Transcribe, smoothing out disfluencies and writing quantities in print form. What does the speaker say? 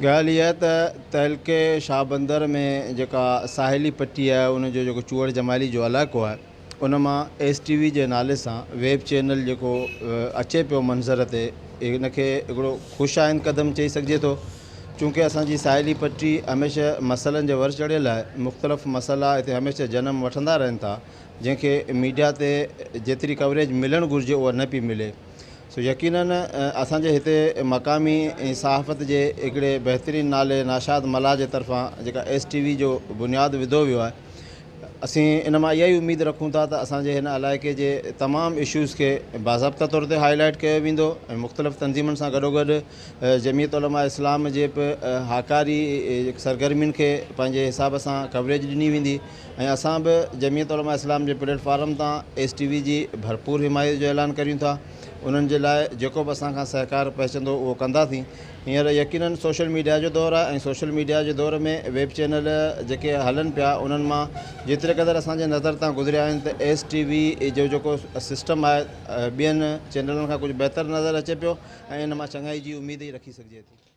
ڳالهه اها آهي ته تعلقي شاهبندر ۾ جيڪا ساحلي پٽي آهي ان جو جيڪو چوهڙ جمالي جو علائقو آهي ان مان ايس ٽي وي جي نالي سان ويب چينل جيڪو اچي پيو منظر تي ان کي هڪڙو خوش آئند قدم چئي سگهجي ٿو چونڪه اسان جي ساحلي پٽي هميشه مسئلن جي ور چڙهيل آهي مختلف مسئلا هتي هميشه جنم وٺندا رهن ٿا جنهن کي ميڊيا تي جيتري ڪوريج ملڻ گهرجي اها نه پئي ملي سو يقينن اسان جي هتي مقامي صحافت جي هڪڙي بهترين نالي ناشاد ملاح جي طرفان جيڪا ايس ٽي وي جو بنياد وڌو ويو آهي اسين ان مان اها ئي اميد رکون ٿا ته اسان جي هن علائقي جي تمام اشوز کي باضابطه طور تي هائي لائيٽ ڪيو ويندو ۽ مختلف تنظيمن سان گڏوگڏ جمعيت علماء اسلام جي به هاڪاري سرگرمين کي پنهنجي حساب سان ڪوريج ڏني ويندي ۽ اسان به جمعيت علماء اسلام جي پليٽ فارم تان ايس ٽي وي جي ڀرپور حمايت جو اعلان ڪريون ٿا انهن جي لاء جيڪو به اسان کان سهڪار پهچندو اهو ڪنداسين هينئر يقينن سوشل ميڊيا جو دور آهي ۽ سوشل ميڊيا جي دور ۾ ويب چينل جيڪي هلن پيا انهن مان جيتري قدر اسان جي نظر تان گذريا آهن ته ايس ٽي وي جو جيڪو سسٽم آهي ٻين چينلن کان ڪجهه بهتر نظر اچي پيو ۽ ان مان چڱائي جي اميد ئي رکي سگهجي ٿي.